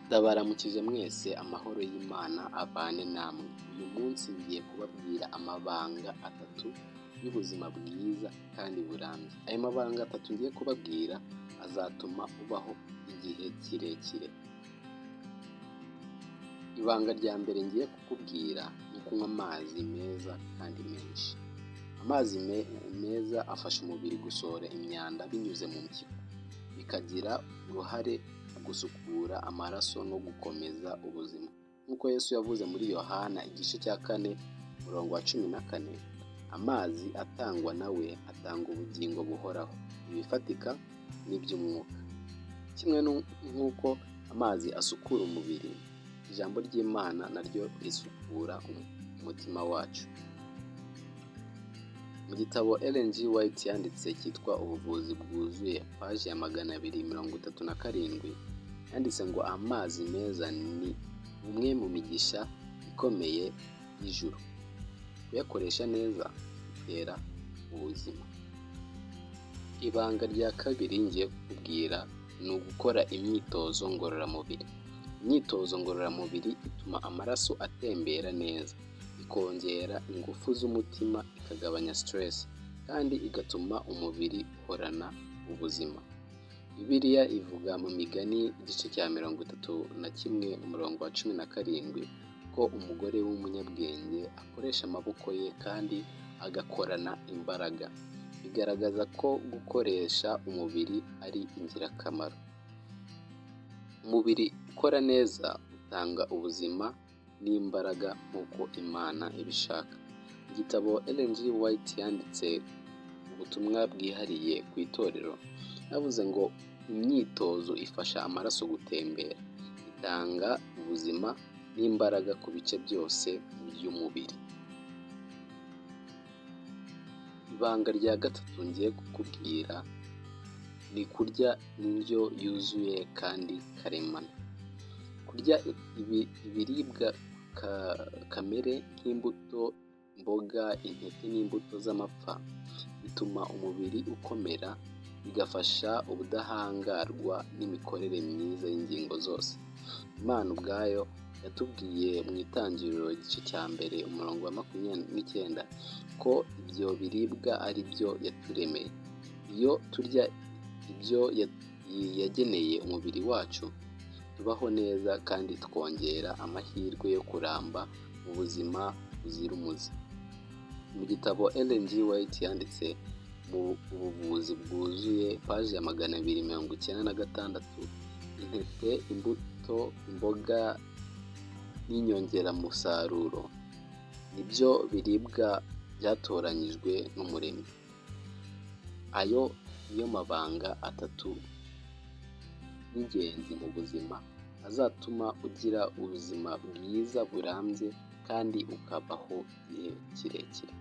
Ndabaramukije mwese, amahoro y'Imana abane namwe. Uyu munsi ngiye kubabwira amabanga atatu y'ubuzima bwiza kandi burambye. Ayo mabanga atatu ngiye kubabwira azatuma ubaho igihe kirekire. Ibanga rya mbere ngiye kukubwira ni ukunywa amazi meza kandi menshi. Amazi meza afasha umubiri gusohora imyanda binyuze mu mpyiko, bikagira uruhare mu gusukura amaraso no gukomeza ubuzima. Nk'uko Yesu yavuze muri Yohana igice cya 4 umurongo wa 14, amazi atangwa na we atanga ubugingo buhoraho, ibifatika n'iby'umwuka. Kimwe nk'uko amazi asukura umubiri, ijambo ry'Imana naryo risukura umutima wacu. Mu gitabo Ellen G. White yanditse cyitwa Ubuvuzi bwuzuye, paji ya 237, yanditse ngo amazi meza ni umwe mu migisha ikomeye y'ijuru. Kuyakoresha neza bitera ubuzima. Ibanga rya kabiri ngiye kukubwira ni ugukora imyitozo ngororamubiri. Imyitozo ngororamubiri ituma amaraso atembera neza, ikongera ingufu z'umutima, ikagabanya stress kandi igatuma umubiri uhorana ubuzima. Bibiliya ivuga mu Migani igice cya 31 umurongo wa 17 ko umugore w'umunyabwenge akoresha amaboko ye kandi agakorana imbaraga. Bigaragaza ko gukoresha umubiri ari ingirakamaro. Umubiri ukora neza utanga ubuzima n'imbaraga nk'uko Imana ibishaka. Igitabo Ellen G. White yanditse ubutumwa bwihariye ku itorero, yavuze ngo imyitozo ifasha amaraso gutembera, itanga ubuzima n'imbaraga ku bice byose by'umubiri. Ibanga rya gatatu ngiye kukubwira ni kurya indyo yuzuye kandi karemano. Kurya ibiribwa kamere nk'imbuto, imboga, intete n'imbuto z'amapfa, bituma umubiri ukomera, bigafasha ubudahangarwa n'imikorere myiza y'ingingo zose. Imana ubwayo yatubwiye mu Itangiriro igice cya 1 umurongo wa 29 ko ibyo biribwa ari byo yaturemeye. Iyo turya ibyo yageneye umubiri wacu, tubaho neza kandi twongera amahirwe yo kuramba mu buzima buzira umuze. Mu gitabo Ellen G. White yanditse mu Buvuzi bwuzuye, paji ya 296, intete, imbuto, imboga n'inyongeramusaruro nibyo biribwa byatoranyijwe n'Umuremyi. Ayo niyo mabanga atatu y'ingenzi mu buzima azatuma ugira ubuzima bwiza burambye kandi ukabaho igihe kirekire.